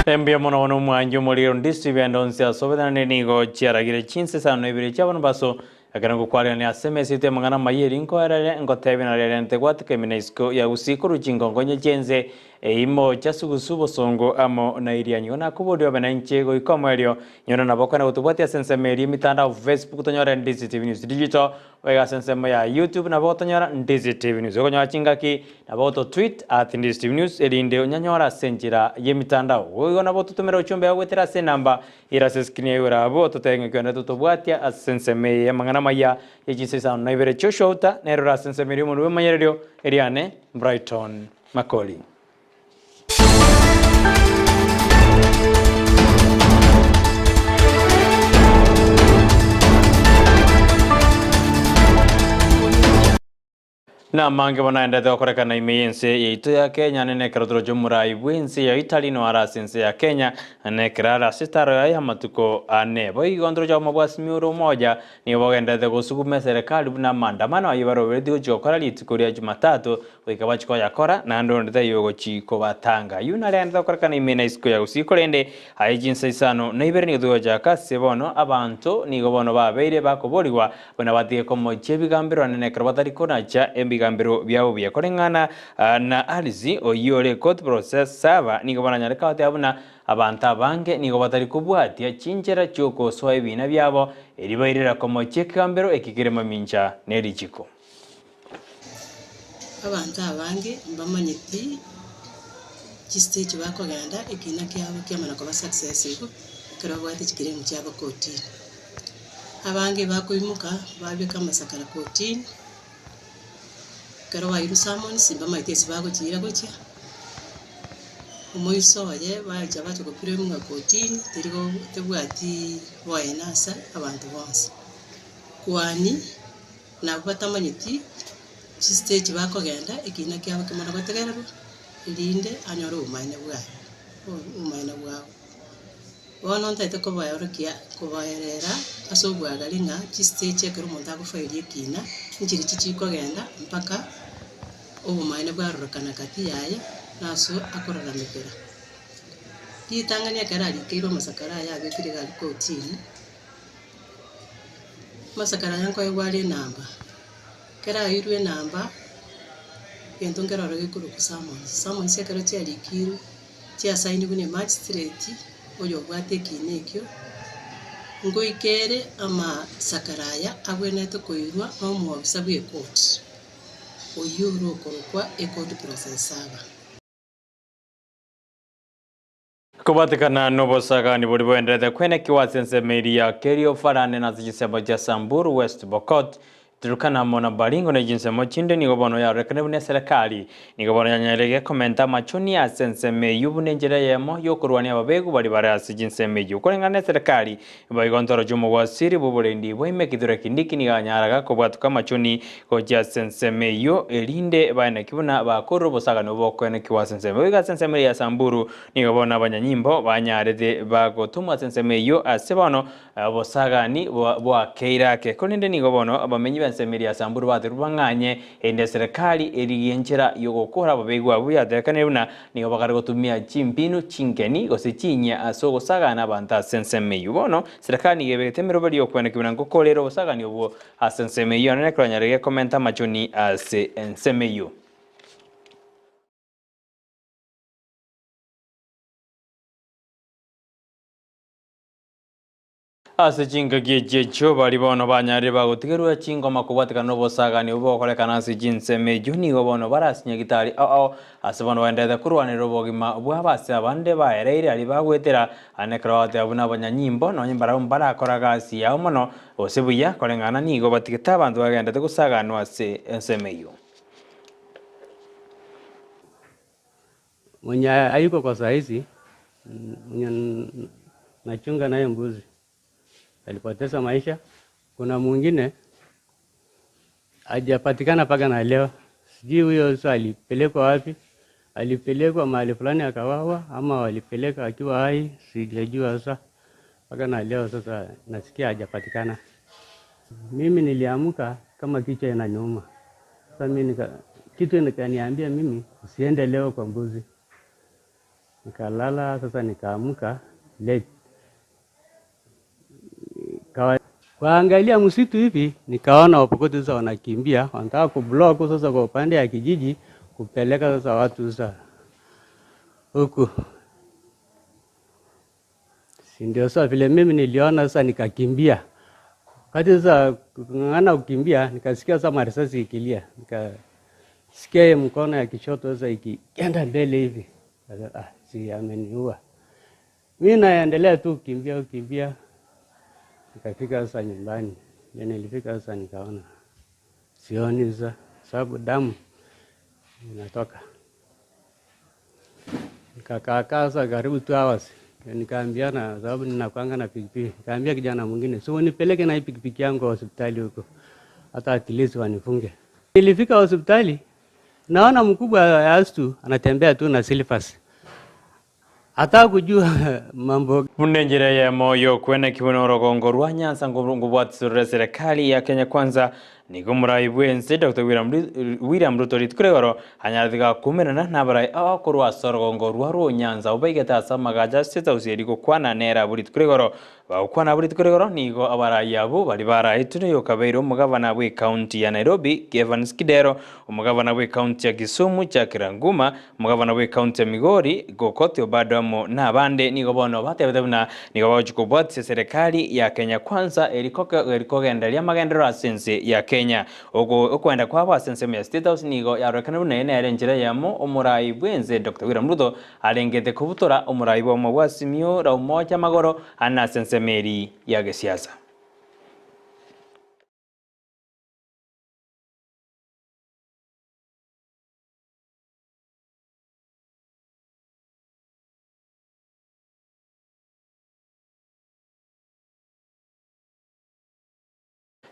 Mbuya mono bono omwanchi omorero ndisi bende onsi ase oboteneneri nigo chiaragire chinsa isano na ibere chia bono baso ekero ngokwarerania ase emesa yaito y'amang'ana amaya eri nkoerere ngotebie na rerente gwateka emina isiko ya gusii korwa chingongo inye chi'ense eimo chia sugusu bosongo amo na irianyi. Igo nakoboria obe nainche goika omoerio nyora nabo okonyara gotobwatia ase ensemo eria emitandao Facebook tonyore Ndisi TV News Digital Boigo ase ensemo ya YouTube nabo gotonyora Ndizi TV News. Okonyora chingaki nabo goto tweet at Ndizi TV News erinde onyanyore ase enchera y'emitandao. Boigo nabo ototomere ochumbe goetera ase enamba ere ase escreen yaye igoro abwo ototebie ng'aki onde totobwatia ase ensemo eye y'amang'ana amaya ye chinsa isano na ibere Joshua Outa nere ore ase ensemo eria omonwe bw'emanyererio eriane Brighton Makori. Namange bono aendete gokorekana ime y'ense yaito ya Kenya, nene ekero toroche omorai bw'ense ya Italy no are ase ense ya Kenya, na ekero are ase etaro yaye amatuko ane. Boigo ntoroche obomo bwa Simiyu ore omoja, nigo bogenderete gosuguma eserekari buna amaandamano ayio baroberetie gochia gokora rituko ria Jumatatu, Goika bachie koyakora, naende onde taiyo ogochia kobatanga. Ayio naria aendete gokorekana ime na isiko ya gusii, korende aye chinsa isano na ibere nigo togochaka ase bono abanto nigo bono babeire bakoborigwa buna batige komochia ebigambero anene ekero batari konacha ebigambero biabo buya. Koreng'ana na Alice, oyio ore court process server, nigo bono anyare goteba buna abanto abange nigo batari kobwatia chinchera chiokosoa ebiina biabo erio bairera komochia ekegambero eki kere mamincha ne richiko. Abanto abange mbamanyeti chistage bakogenda ekina kiabo kiamana koba successful ekero babwate chiclaim chiabo kotini. Abange bakoimoka babeka amasakara kotini, ekero bairwe summons mbamaeti ase bagochiira gochia, omoiso oye bacha bacha goframe ng'a kotini terigo tebwatiii boene ase abanto bonsi. Kwani. Nabwo batamanyeti chistage bakogenda, ekina kiabo kimana gotegererwa, erinde anyore obomaene bwaye, obomaene bwabo. Bono ntaete kobaorokia kobaerera ase obwagare ng'a chistage ekero omonto agofairi ekina, nchirichi chikogenda mpaka obomaene bwarorekana gati yaye, na ase akoraramekera. Ritang'ani ekero arikeirwe amasakara aya abekire iga aria kotini. Amasakara aya nkoegwa are enamba, ekero airwe enamba, egento nkere ororo gekorokwa summons, summons ekero chiarikirwe, chiasainigwe na emagistrate, oyo obwate ekina ekio, ngoika ere amasakara aya abwenerete koirwa na omoofisa bwa ecourt, oywo ore okorokwa ecourt process server. Kobatekana nobosagani boria boenderete kwenekiwa ase ensemo eria ya Kerio Farane na ase chinsemo chia Samburu, West Pokot, Turkana amo na Baringo ne chinsemo chinde nigo bono yarorekane buna eserekari nigo bono yanyareire komenta amachuni ase ensemo eyio buna enchera eyemo yokorwania ababegu baria bare ase chinsemo eyio. Koreng'ana neserekari boigo ntoroche omogwasiri bw'oborendi bwa ime Kithure Kindiki nigo anyaraga kobwatuka amachuni gochia ase ensemo eyio erinde baeneki buna bakorire obosagani obo bokoenekiwa ase ensemo. Boigo ase ensemo eria ya Samburu nigo bono abanyanyimbo banyarete bagotomwa ase ensemo eyio ase bono obosagani bwakeire ake. Korende nigo bono abamenyi b'ensemo eria ya Samburu baterwe bang'anye erinde eserekari erigie enchera y'ogokora ababeigwa abwo yatebekanire buna nigo bakare gotumia chimbinu chinkeni gose chinyia ase ogosagana abanto ase ensemo eyio. Bono serekari nigo ebegete emeroberi y'okwenekigwa buna ngokorera obosagani obwo Ase ensemo eyio onene koranyare gekomenta amachuni ase ensemo eyio. Ase chingaki echi echio baria bono banyarire bagotigerwa chingoma kobwatekana nobosagani obwo bogokorekana ase chinsemo echio nigo bono bare ase nyagitari ao ao ase bono baenderete korwanerera obogima bwabo ase abande baereire aria bagoetera Aye ekero ogoteba buna abanyanyimbo, nonya mbarabwo mbarakora gasi yao mono, gose buya, koreng'ana nigo batigete abanto bagendete gosaganwa ase ensemo eyio. Mwenye hayuko kwa sahizi, mwenye nachunga naye mbuzi alipoteza maisha. Kuna mwingine hajapatikana mpaka na leo, sijui huyo sasa alipelekwa wapi, alipelekwa mahali fulani akawawa ama walipeleka akiwa hai, sijajua sasa mpaka na leo sasa nasikia hajapatikana. Mimi niliamka kama kichwa inaniuma. Sasa mimi nika, kitu nikaniambia mimi usiende leo kwa mbuzi. Nikalala sasa nikaamka late. Kuangalia msitu hivi nikaona Wapokoti sasa wanakimbia, wanataka kublock sasa kwa upande ya kijiji kupeleka sasa watu sasa huku. Si ndio sasa vile mimi niliona sasa nikakimbia. Wakati sasa kung'ang'ana kukimbia nikasikia sasa marisasi ikilia. Nikasikia hiyo mkono ya kishoto sasa ikienda mbele hivi. Sasa, si ameniua. Mimi naendelea tu kukimbia kukimbia. Nikafika sasa nyumbani. Ndio nilifika sasa nikaona sioni sasa sababu damu inatoka. Nikakaa sasa karibu 2 hours. Nikaambiana sababu ninakuanga na pikipiki. Nikaambia kijana mwingine, so nipeleke na hii pikipiki yangu hospitali huko. Hata at least wanifunge. Nilifika hospitali naona mkubwa ya Astu anatembea tu na slippers. Hata kujua mambo. Buna enchera eyemo yokwena ekibuna orogongo rwa Nyanza ngobwatisorere serikali ya Kenya Kwanza nigo omorai bwense Dr. William Ruto rituko rigoro anyarete gakumerana na abarai abakorwa ase orogongo rwa rwo Nyanza obaigete ase amagacha State House eri gokwana nere abwo rituko rigoro bagokwana abwo rituko rigoro nigo abarai abwo bari baraetwe yokabeire omogavana bwa ekaunti ya Nairobi Evans Kidero, omogavana bwa ekaunti ya Kisumu Jack Ranguma, omogavana bwa ekaunti ya Migori Gokoti Obado amo na abande nigo bono batebete buna nigo bagochi kobwatisia serikali ya Kenya Kwanza erikogendereria amagenderero ase ense ya Kenya. Okwenda kwabo ase ensemo ya State House nigo yarorekana buna nere enchera eyemo omorai bwense Dr. William Ruto arengete kobutora omorai bwa omo bwa Azimio la Umoja magoro ane ase ensemo eri ya gesiasa.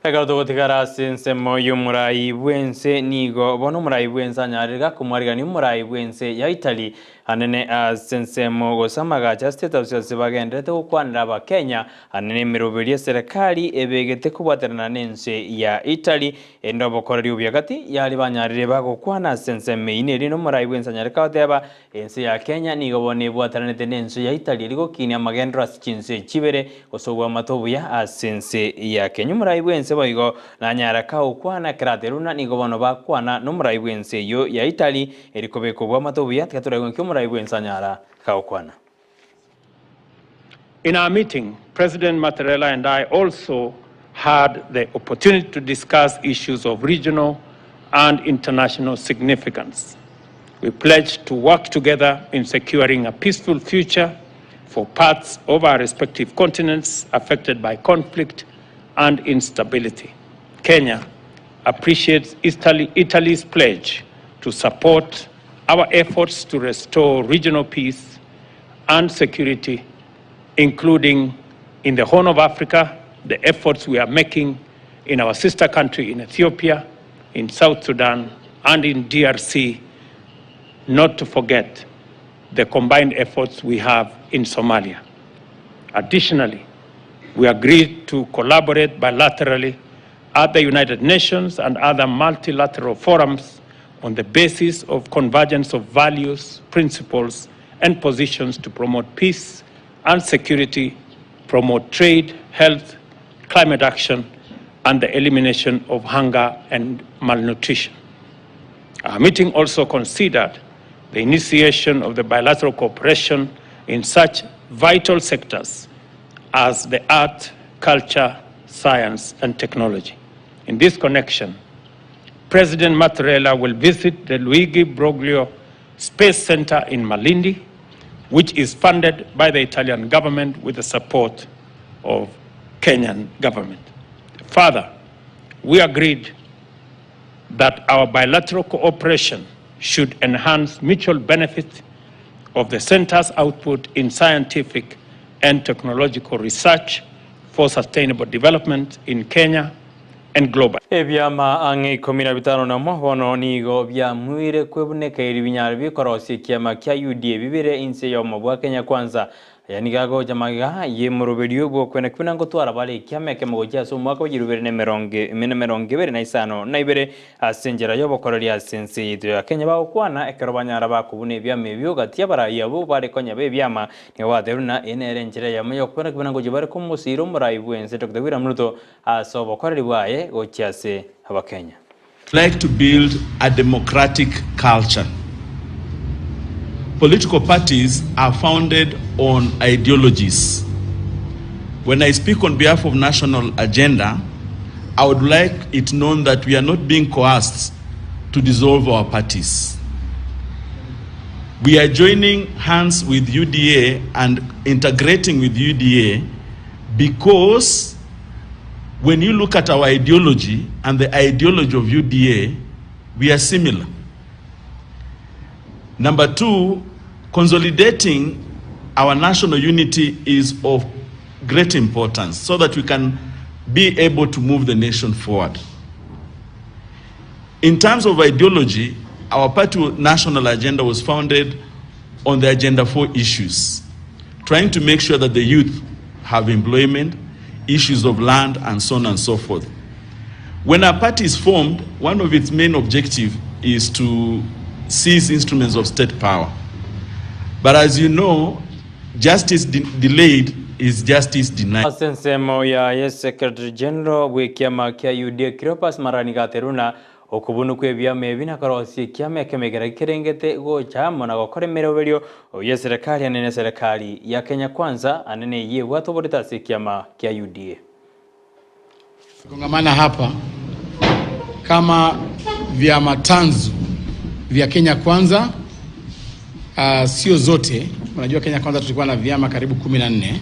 Ekero togotigara ase ensemo y'omorai bwense nigo bono omorai bwense anyarire gakomwarigania omorai bwense ya Italy anene ase ensemo gose amagacha State House ase bagenderete gokwanera abakenya anene emeroberi ya serikali ebegete kobwaterana na ense ya Italy ende obokoreri obuya gati yari banyarire bagokwana ase ensemo eyio neri na omorai bwense anyare goteba ense ya Kenya nigo bono ebwateranete na ense ya Italy erigokinia amagendero ase chinse chibere gose obwamate obuya ase ense ya Kenya. Omorai bwense boigo nanyara kaokwana kerateruna nigo bono bakwana na omorai bwense eyio ya Italy erikobeka obwamate obuya tiga toraiwe nki omorai bwense anyara kaokwana. In our meeting, President Mattarella and I also had the opportunity to discuss issues of regional and international significance. We pledged to work together in securing a peaceful future for parts of our respective continents affected by conflict and instability. Kenya appreciates Italy's pledge to support our efforts to restore regional peace and security, including in the Horn of Africa, the efforts we are making in our sister country in Ethiopia, in South Sudan, and in DRC, not to forget the combined efforts we have in Somalia. Additionally, we agreed to collaborate bilaterally at the United Nations and other multilateral forums on the basis of convergence of values, principles, and positions to promote peace and security, promote trade, health, climate action, and the elimination of hunger and malnutrition. Our meeting also considered the initiation of the bilateral cooperation in such vital sectors as the art, culture, science, and technology. In this connection, President Mattarella will visit the Luigi Broglio Space Center in Malindi, which is funded by the Italian government with the support of Kenyan government. Further, we agreed that our bilateral cooperation should enhance mutual benefit of the center's output in scientific and technological research for sustainable development in Kenya and globally. Ebyama ang'e ikumi na bitano namo bono nigo byamwire kwebuneka eri binyaro bikorosia ekiama kia UDA bibere inse yomo bwa Kenya Kwanza. Aya nigo agocha magega y'emoroberio bw'okwenekwa buna ngotwara bare ekiama ekemo gochia ase omwaka bwa chilifu ibere na emerongo na emerongo ebere na isano na ibere ase enchera y'obokoreri ase ense yaito ya Kenya bagokwana ekero banyara bakobuna ebiama ebio gati y'abarai abwo bare konya b'ebiama nigo batebirie buna eye nere enchera eyemo y'okwenekwa buna ngochia bare komosiira omorai bw'ense Doctor William Ruto ase obokoreri bwaye gochia ase Abakenya. Like to build a democratic culture. Political parties are founded on ideologies. When I speak on behalf of national agenda, I would like it known that we are not being coerced to dissolve our parties. We are joining hands with UDA and integrating with UDA because when you look at our ideology and the ideology of UDA, we are similar. Number two, consolidating our national unity is of great importance so that we can be able to move the nation forward. In terms of ideology, our party national agenda was founded on the agenda four issues, trying to make sure that the youth have employment, issues of land, and so on and so forth. When our party is formed, one of its main objectives is to seize instruments of state power. But as you know, justice de delayed is justice denied. Ase ensemo yaye Secretary General bw'ekiama kia UDA Cleopas Marani Gateruna okobunwa kw'ebiama ebi nakorosia ekiama ekemo ekero kerengete gocha amo na gokora emeroberio y'eserekari ane neserekari ya Kenya Kwanza ane neyio ebwate oborito ase ekiama kia UDA. Kongamana hapa kama vyama tanzu vya Kenya Kwanza. Sio zote, unajua Kenya Kwanza tulikuwa na vyama karibu 14,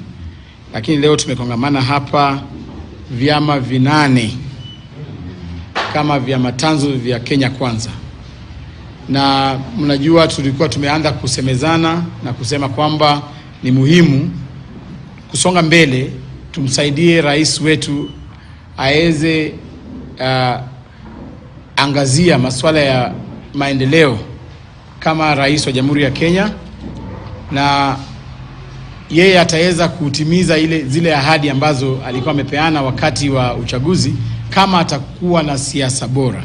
lakini leo tumekongamana hapa vyama 8 kama vyama tanzu vya Kenya Kwanza, na mnajua tulikuwa tumeanza kusemezana na kusema kwamba ni muhimu kusonga mbele, tumsaidie rais wetu aweze angazia masuala ya maendeleo kama rais wa Jamhuri ya Kenya, na yeye ataweza kutimiza zile ahadi ambazo alikuwa amepeana wakati wa uchaguzi kama atakuwa na siasa bora.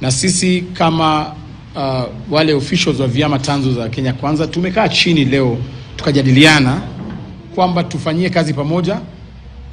Na sisi kama wale officials wa vyama tanzu za Kenya Kwanza tumekaa chini leo tukajadiliana kwamba tufanyie kazi pamoja,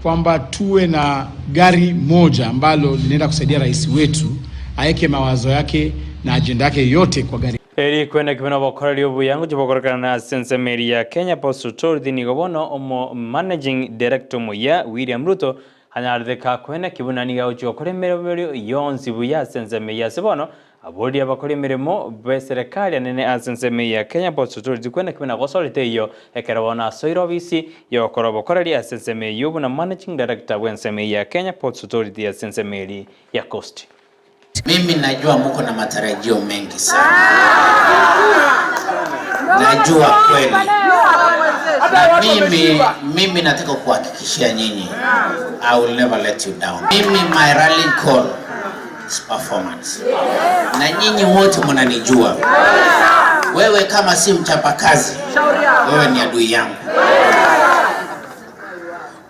kwamba tuwe na gari moja ambalo linaenda kusaidia rais wetu aeke mawazo yake na ajenda yake yote kwa gari. Eri kwene kibina obokoreri obuya ngochia bokorekana ase ensemo eria ya Kenya Ports Authority nigo bono omo Managing Director omuya William Ruto anyarete kakwene kibuna nigo agochia gokora emeroberio yonsi buya ase ensemo eyio ase bono aboria abakori emeremo b'eserekari anene ase ensemo eyio ya Kenya Ports Authority kwene kibuna gosorete eyio ekero bono asoire obisi yogokora obokoreri ase ensemo eyio buna Managing Director bw'ensemo eyio ya Kenya Ports Authority ase ensemo eria ya Coast. Mimi najua muko na matarajio mengi sana, najua kweli, na mimi nataka kuhakikishia nyinyi, I will never let you down. Mimi my rallying call is performance, na nyinyi wote mnanijua. Wewe kama si mchapakazi, wewe ni adui yangu.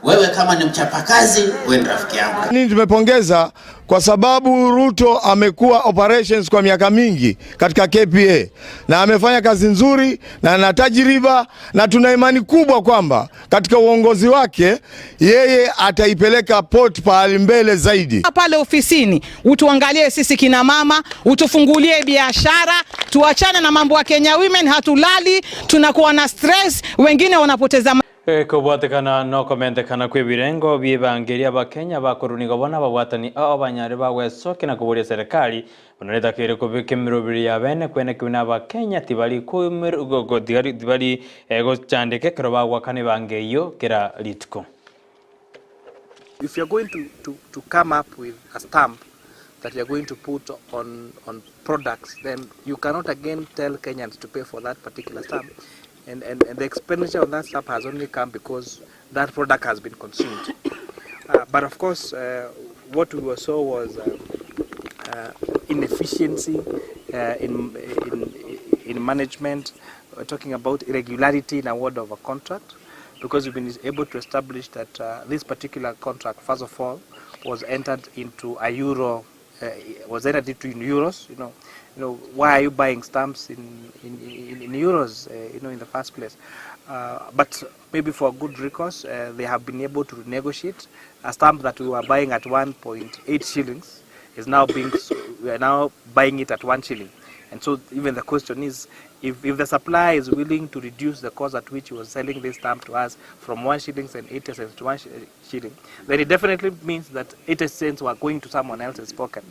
Wewe kama ni mchapakazi, wewe ni rafiki yangu. Nini tumepongeza kwa sababu Ruto amekuwa operations kwa miaka mingi katika KPA na amefanya kazi nzuri na ana tajriba, na tuna imani kubwa kwamba katika uongozi wake yeye ataipeleka port pahali mbele zaidi. Pale ofisini utuangalie sisi kina mama, utufungulie biashara, tuachane na mambo ya Kenya Women. Hatulali, tunakuwa na stress, wengine wanapoteza Kobwatekana nokomentekana kw'ebirengo by'ebangeria abakenya bakoruniga bona ababwatani ao abanyare bagwesokia na koboria serikali buna retakeire kobeka emeroberi ya bene kwene kibi na abakenya tibari tibari gochandeka ekero bagwakana ebango eyio kera rituko. If you're going to come up with a stamp that you're going to put on products, then you cannot again tell Kenyans to pay for that particular stamp. And the expenditure on that stamp has only come because that product has been consumed. But of course, what we saw was inefficiency in management. We're talking about irregularity in award of a contract because we've been able to establish that uh, this particular contract, first of all, was entered into a euro, uh, was entered into in euros. You know, you know why are you buying stamps in in, in, in euros? Uh, you know, in the first place. Uh, but maybe for good recourse, uh, they have been able to renegotiate a stamp that we were buying at 1.8 shillings is now being we are now buying it at 1 shilling. And so even the question is, if, if the supplier is willing to reduce the cost at which he was selling this stamp to us from 1 shillings and 80 cents to 1 shilling, then it definitely means that 80 cents were going to someone else's pocket.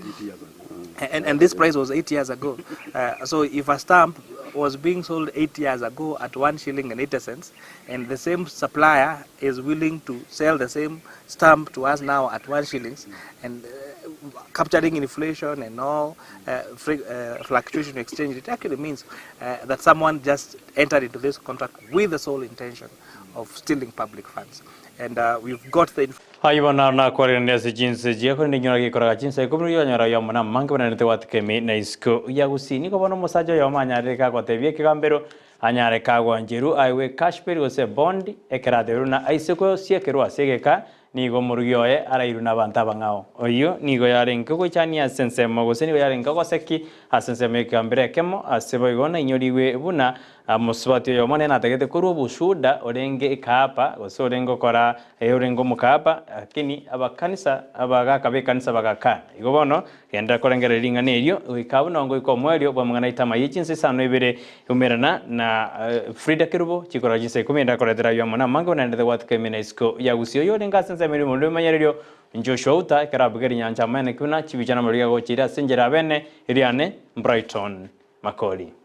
And, and this price was 8 years ago. Uh, so if a stamp was being sold 8 years ago at 1 shilling and 80 cents, and the same supplier is willing to sell the same stamp to us now at 1 shillings, and capturing inflation and all fluctuation exchange rate, actually means that someone just entered into this contract with the sole intention of stealing public funds. And we've got the Ayibo na na kwarĩrĩria ase chinse chiakore ninyora gĩkoraga chinsa ikumi yonyora ya muna mange bananete gwatikemi na isiko ya gusii nigo bono omosacha oyomo anyarire kagotebia ekegambero anyare kagwancheru aiwe cash bail gose bond ekeratebiru na aiseko siekerwa ase egeka nigo omorugi oye arairwe na abanto abang'ao oyio nigo yarenge goichania ase ensemo gose nigo yarenge goseki ase ensemo ekegambero ekemo ase boigo nainyoriwe buna mosubati oyomo nere natagete korwa oboshuda orenge ekaapa gose orenge okora orenge omokaapa lakini abakanisa abagaka ba ekanisa bagakana. Igo bono genda korengereria ring'ana erio goika buna ngoika omoerio bw'amang'ana aito amaya chinsa isano ibere umerana na Frida Kerubo chikora chinsa ikomi enda koretera aywo amo namange buna naendete gwatika ime na isiko ya Gusii oyo orenge ase ensemo ere omonto bw'emanyererio Joshua Uta ekero abugeire nyancha amaene ki buna chibicha na amariga agochire ase enchera abene eriane Brighton Makori.